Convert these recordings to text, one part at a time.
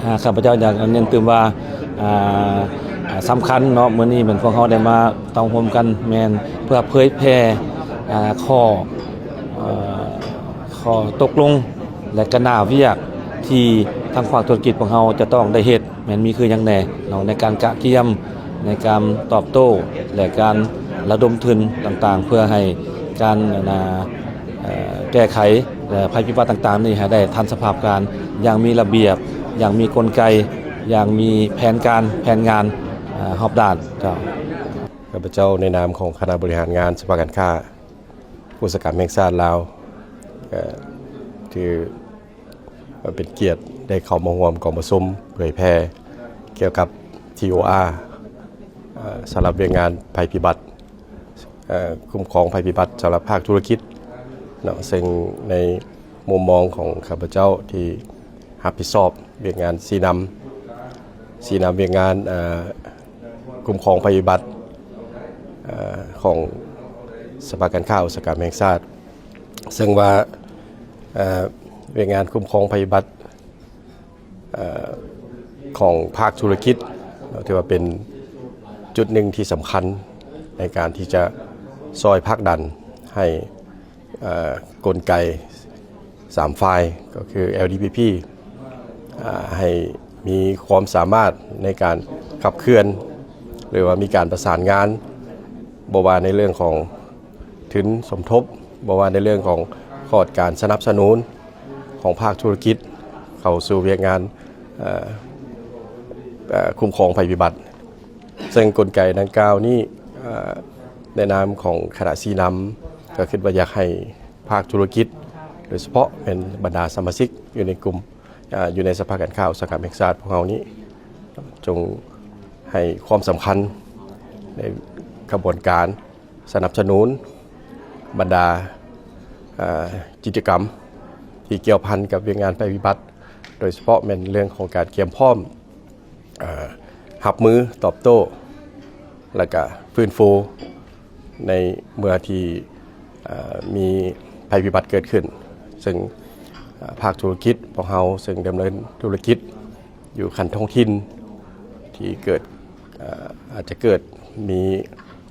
ອາ ຂ້າພະເຈົ້າຢາກເນັ້ນຕື່ມວ່າ ອາ ອາ ສຳຄັນເນາະ ມື້ນີ້ແມ່ນພວກເຮົາໄດ້ມາຕ້ອງໂຮມກັນ ແມ່ນເພື່ອເຜີຍແຜ່ ອາ ຂໍ້ ເອີ ຂໍ້ຕົກລົງ ແລະ ກະໜ້າວຽກທີ່ທາງພາກທຸລະກິດພວກເຮົາຈະຕ້ອງໄດ້ເຮັດ ແມ່ນມີຄືຫຍັງແດ່ເນາະ ໃນການກະກຽມ ໃນການຕອບໂຕ້ ແລະ ການລະດົມທຶນຕ່າງໆ ເພື່ອໃຫ້ການ ອັນນາ ເອີ ແກ້ໄຂ ແລະ ໄພພິບັດຕ່າງໆນີ້ໃຫ້ໄດ້ທັນສະພາບການ ຢ່າງມີລະບຽບ ຢ່າງມີກົນໄກ ຢ່າງມີແຜນການ ແຜນງານ ເອີ ຮອບດ້ານ. ເຈົ້າ. ຂ້າພະເຈົ້າໃນນາມຂອງຄະນະບໍລິຫານງານສະພາການຄ້າອຸດສາຫະກຳແຫ່ງຊາດລາວ ກໍຖືວ່າເປັນກຽດໄດ້ເຂົ້າມາຮ່ວມກອງປະຊຸມເຜີຍແຜ່ກ່ຽວກັບ ທີໂອອາ ເອີ ສຳລັບວຽກງານໄພພິບັດ ເອີ ຄຸ້ມຄອງໄພພິບັດສຳລັບພາກທຸລະກິດເນາະ ເຊິ່ງໃນມຸມມອງຂອງຂ້າພະເຈົ້າທີ່ຮັບຜິດຊອບວຽກງານຊີ້ນຳ ຊີ້ນຳວຽກງານ ເອີ ຄຸ້ມຄອງໄພພິບັດ ເອີ ຂອງສະພາການຄ້າອຸດສາຫະກຳແຫ່ງຊາດ ເຊິ່ງວ່າ ເອີ ວຽກງານຄຸ້ມຄອງໄພພິບັດ ເອີ ຂອງພາກທຸລະກິດ ເນາະ ຖືວ່າເປັນຈຸດໜຶ່ງທີ່ສຳຄັນໃນການທີ່ຈະຊ່ອຍຜັກດັນໃຫ້ ເອີ ກົນໄກສາມຝ່າຍ ກໍຄື ແອລ ດີ ພີ ພີ ອາ ໃຫ້ມີຄວາມສາມາດໃນການຂັບເຄື່ອນ ຫຼືວ່າມີການປະສານງານ ບໍ່ວ່າໃນເລື່ອງຂອງທຶນສົມທົບ ບໍ່ວ່າໃນເລື່ອງຂອງຂອດການສະໜັບສະໜູນຂອງພາກທຸລະກິດເຂົ້າສູ່ວຽກງານ ເອີ ເອີ ຄຸ້ມຄອງໄພພິບັດ. ເຊິ່ງກົນໄກດັ່ງກ່າວນີ້ ເອີ ໃນນາມຂອງຄະນະຊີ້ນຳ ກໍຄິດວ່າຢາກໃຫ້ພາກທຸລະກິດ ໂດຍສະເພາະແມ່ນບັນດາສະມາຊິກຢູ່ໃນກຸ່ມ ອາ ຢູ່ໃນສະພາການຄ້າອຸດສາຫະກຳແຫ່ງຊາດພວກເຮົານີ້ ຈົ່ງໃຫ້ຄວາມສຳຄັນໃນຂະບວນການສະໜັບສະໜູນບັນດາ ອາ ກິດຈະກຳທີ່ກ່ຽວພັນກັບວຽກງານໄພພິບັດ ໂດຍສະເພາະແມ່ນເລື່ອງຂອງການກຽມພ້ອມ ເອີ ຮັບມືຕອບໂຕ້ ແລ້ວກະຟື້ນຟູໃນເມື່ອທີ່ ເອີ ມີໄພພິບັດເກີດຂຶ້ນ ເຊິ່ງ ເອີ ພາກທຸລະກິດພວກເຮົາ ເຊິ່ງດຳເນີນທຸລະກິດຢູ່ຂັ້ນທ້ອງຖິ່ນ ທີ່ເກີດ ເອີ ອາດຈະເກີດມີ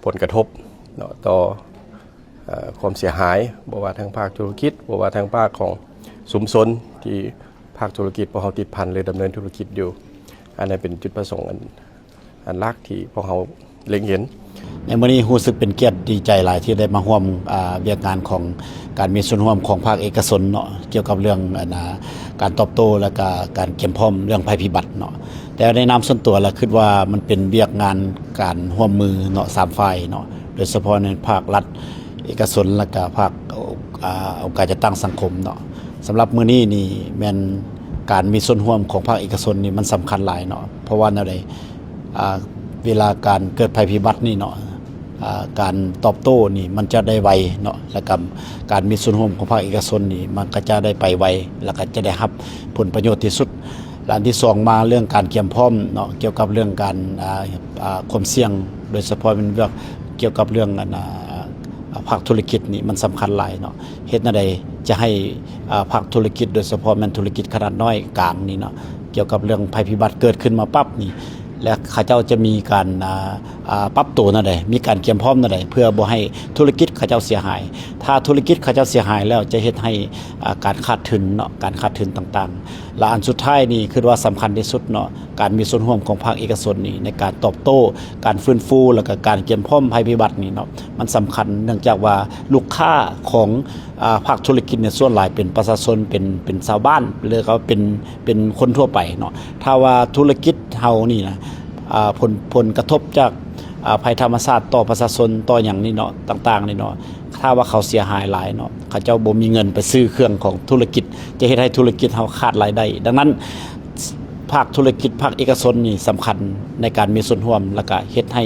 ຜົນກະທົບເນາະ ຕໍ່ ເອີ ຄວາມເສຍຫາຍ ບໍ່ວ່າທາງພາກທຸລະກິດ ບໍ່ວ່າທາງພາກຂອງຊຸມຊົນທີ່ພາກທຸລະກິດພວກເຮົາຕິດພັນ ຫຼື ດຳເນີນທຸລະກິດຢູ່. ອັນນັ້ນເປັນຈຸດປະສົງອັນ ອັນຫຼັກທີ່ພວກເຮົາເລັງເຫັນ. ໃນມື້ນີ້ຮູ້ສຶກເປັນກຽດດີໃຈຫຼາຍທີ່ໄດ້ມາຮ່ວມ ອາ ວຽກງານຂອງການມີສ່ວນຮ່ວມຂອງພາກເອກະຊົນເນາະ ກ່ຽວກັບເລື່ອງ ອັນນາ ການຕອບໂຕ້ ແລະກະການກຽມພ້ອມເລື່ອງໄພພິບັດເນາະ. ແຕ່ໃນນາມສ່ວນຕົວລະຄິດວ່າມັນເປັນວຽກງານການຮ່ວມມືເນາະ ສາມຝ່າຍເນາະ ໂດຍສະເພາະໃນພາກລັດ ເອກະຊົນ ແລະກະພາກ ອາ ອົງການຈັດຕັ້ງສັງຄົມເນາະ. ສຳລັບມື້ນີ້ນີ້ແມ່ນການມີສ່ວນຮ່ວມຂອງພາກເອກະຊົນນີ້ມັນສຳຄັນຫຼາຍເນາະ ເພາະວ່າແນວໃດ ອາ ເວລາການເກີດໄພພິບັດນີ້ເນາະ ອາ ການຕອບໂຕ້ນີ້ມັນຈະໄດ້ໄວເນາະ ແລະກະການມີສ່ວນຮ່ວມຂອງພາກເອກະຊົນນີ້ມັນກະຈະໄດ້ໄປໄວ ແລະກະຈະໄດ້ຮັບຜົນປະໂຫຍດທີ່ສຸດ. ແລະອັນທີສອງມາເລື່ອງການກຽມພ້ອມເນາະ ກ່ຽວກັບເລື່ອງການ ອາ ອາ ຄວາມສ່ຽງ ໂດຍສະເພາະແມ່ນເລື່ອງກ່ຽວກັບເລື່ອງ ອັນ ອາ ພາກທຸລະກິດນີ້ມັນສຳຄັນຫຼາຍເນາະ. ເຮັດແນວໃດຈະໃຫ້ ອາ ພາກທຸລະກິດ ໂດຍສະເພາະແມ່ນທຸລະກິດຂະໜາດນ້ອຍກາງນີ້ເນາະ ກ່ຽວກັບເລື່ອງໄພພິບັດເກີດຂຶ້ນມາປັບນີ້ ແລະເຂົາເຈົ້າຈະມີການ ອາ ອາ ປັບໂຕແນວໃດ ມີການກຽມພ້ອມແນວໃດ ເພື່ອບໍ່ໃຫ້ທຸລະກິດເຂົາເຈົ້າເສຍຫາຍ. ຖ້າທຸລະກິດເຂົາເຈົ້າເສຍຫາຍແລ້ວ ຈະເຮັດໃຫ້ ອາ ການຂາດທຶນເນາະ ການຂາດທຶນຕ່າງໆ. ແລະອັນສຸດທ້າຍນີ້ ຄິດວ່າສຳຄັນທີ່ສຸດເນາະ ການມີສ່ວນຮ່ວມຂອງພາກເອກະຊົນນີ້ ໃນການຕອບໂຕ້ ການຟື້ນຟູ ແລະກະການກຽມພ້ອມໄພພິບັດນີ້ເນາະ ມັນສຳຄັນ ເນື່ອງຈາກວ່າລູກຄ້າຂອງ ອາ ພາກທຸລະກິດນີ້ ສ່ວນຫຼາຍເປັນປະຊາຊົນ ເປັນ ເປັນຊາວບ້ານ ຫຼືກະເປັນ ເປັນຄົນທົ່ວໄປເນາະ. ຖ້າວ່າທຸລະກິດເຮົານີ້ນະ ອາ ຜົນ ຜົນກະທົບຈາກ ອາ ໄພທຳມະຊາດຕໍ່ປະຊາຊົນ ຕໍ່ຫຍັງນີ້ເນາະ ຕ່າງໆນີ້ເນາະ ຖ້າວ່າເຂົາເສຍຫາຍຫຼາຍເນາະ ເຂົາເຈົ້າບໍ່ມີເງິນໄປຊື້ເຄື່ອງຂອງທຸລະກິດ ຈະເຮັດໃຫ້ທຸລະກິດເຮົາຂາດລາຍໄດ້. ດັ່ງນັ້ນ ພາກທຸລະກິດ ພາກເອກະຊົນນີ້ສຳຄັນໃນການມີສ່ວນຮ່ວມ ແລະກະເຮັດໃຫ້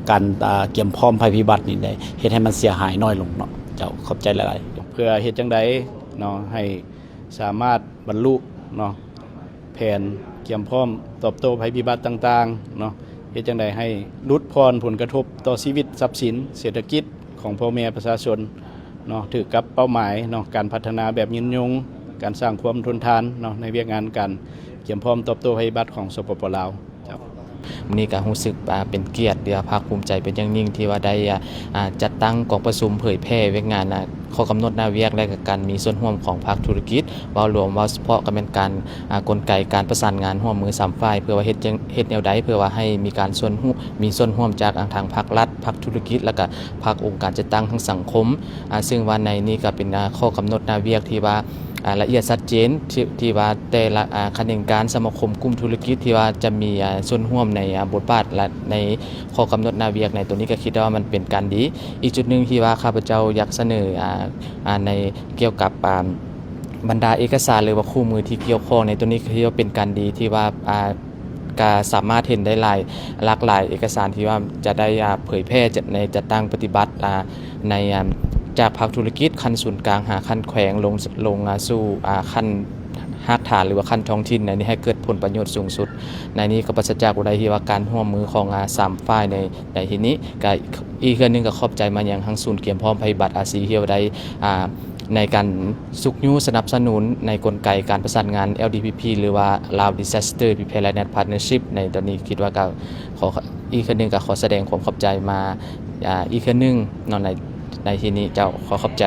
ການ ອາ ກຽມພ້ອມໄພພິບັດນີ້ໄດ້ເຮັດໃຫ້ມັນເສຍຫາຍນ້ອຍລົງເນາະ. ເຈົ້າ ຂອບໃຈຫຼາຍໆ. ເພື່ອເຮັດຈັ່ງໃດເນາະ ໃຫ້ສາມາດບັນລຸເນາະ ແຜນກຽມພ້ອມຕອບໂຕ້ໄພພິບັດຕ່າງໆເນາະ ເຮັດຈັ່ງໃດໃຫ້ຫຼຸດຜ່ອນຜົນກະທົບຕໍ່ຊີວິດຊັບສິນເສດຖະກິດຂອງພໍ່ແມ່ປະຊາຊົນເນາະ ຖືກກັບເປົ້າໝາຍເນາະ ການພັດທະນາແບບຍືນຍົງ ການສ້າງຄວາມທົນທານເນາະ ໃນວຽກງານການກຽມພ້ອມຕອບໂຕ້ໄພພິບັດຂອງ ສປປ ລາວ. ເຈົ້າ. ມື້ນີ້ກໍຮູ້ສຶກ ອ່າ ເປັນກຽດ ແລະ ພາກພູມໃຈເປັນຢ່າງຍິ່ງ ທີ່ວ່າໄດ້ ອ່າ ອ່າ ຈັດຕັ້ງກອງປະຊຸມເຜີຍແຜ່ວຽກງານ ອ່າ ຂໍ້ກຳນົດໜ້າວຽກ ແລະ ກະການມີສ່ວນຮ່ວມຂອງພາກທຸລະກິດ. ເວົ້າລວມ, ເວົ້າສະເພາະກໍແມ່ນການ ອ່າ ກົນໄກການປະສານງານຮ່ວມມືສາມຝ່າຍ ເພື່ອວ່າເຮັດຈັ່ງ ເຮັດແນວໃດ ເພື່ອວ່າໃຫ້ມີການສ່ວນຮ່ວມ ມີສ່ວນຮ່ວມຈາກ ອ່າ ທາງພາກລັດ, ພາກທຸລະກິດ ແລະ ກະພາກອົງການຈັດຕັ້ງທັງສັງຄົມ. ອ່າ ຊຶ່ງວ່າໃນນີ້ກໍເປັນ ອ່າ ຂໍ້ກຳນົດໜ້າວຽກທີ່ວ່າ ອ່າ ລະອຽດຊັດເຈນ ທີ່ ທີ່ວ່າແຕ່ລະ ອ່າ ຂະແໜງການ ສະມາຄົມ ກຸ່ມທຸລະກິດ ທີ່ວ່າຈະມີ ອ່າ ສ່ວນຮ່ວມໃນ ອ່າ ບົດບາດ ແລະ ໃນຂໍ້ກຳນົດໜ້າວຽກໃນໂຕນີ້ ກໍຄິດວ່າມັນເປັນການດີ. ອີກຈຸດໜຶ່ງທີ່ວ່າຂ້າພະເຈົ້າຢາກສະເໜີ ອ່າ ອ່າ ໃນກ່ຽວກັບ ອ່າ ບັນດາເອກະສານ ຫຼືວ່າຄູ່ມືທີ່ກ່ຽວຂ້ອງໃນໂຕນີ້ ກໍຖືວ່າເປັນການດີທີ່ວ່າ ອ່າ ກະສາມາດເຫັນໄດ້ຫຼາຍ ຫຼາກຫຼາຍເອກະສານທີ່ວ່າຈະໄດ້ ອ່າ ເຜີຍແຜ່ ຈະ ໃນຈັດຕັ້ງປະຕິບັດ ອ່າ ໃນ ອ່າ ຈາກພາກທຸລະກິດຂັ້ນສູນກາງຫາຂັ້ນແຂວງ ລົງ ລົງ ອ່າ ສູ່ ອ່າ ຂັ້ນຮາກຖານ ຫຼືວ່າຂັ້ນທ້ອງຖິ່ນ ໃນນີ້ໃຫ້ເກີດຜົນປະໂຫຍດສູງສຸດ. ໃນນີ້ກໍປາສະຈາກບໍ່ໄດ້ທີ່ວ່າການຮ່ວມມືຂອງ ອ່າ ສາມຝ່າຍໃນ ໃນທີ່ນີ້. ກະອີກເທື່ອໜຶ່ງກໍຂອບໃຈມາຍັງທາງສູນກຽມພ້ອມໄພພິບັດ ອາຊີ ທີ່ວ່າໄດ້ ອ່າ ໃນການຊຸກຍູ້ສະໜັບສະໜູນໃນກົນໄກການປະສານງານ ແອລດີພີພີ ຫຼືວ່າ Lao Disaster Preparedness Partnership ໃນຕອນນີ້ ຄິດວ່າກໍຂໍ ອີກເທື່ອໜຶ່ງກໍຂໍສະແດງຄວາມຂອບໃຈມາ ອ່າ ອີກເທື່ອໜຶ່ງເນາະ ໃນ ໃນທີ່ນີ້ເຈົ້າ. ຂໍຂອບໃຈ.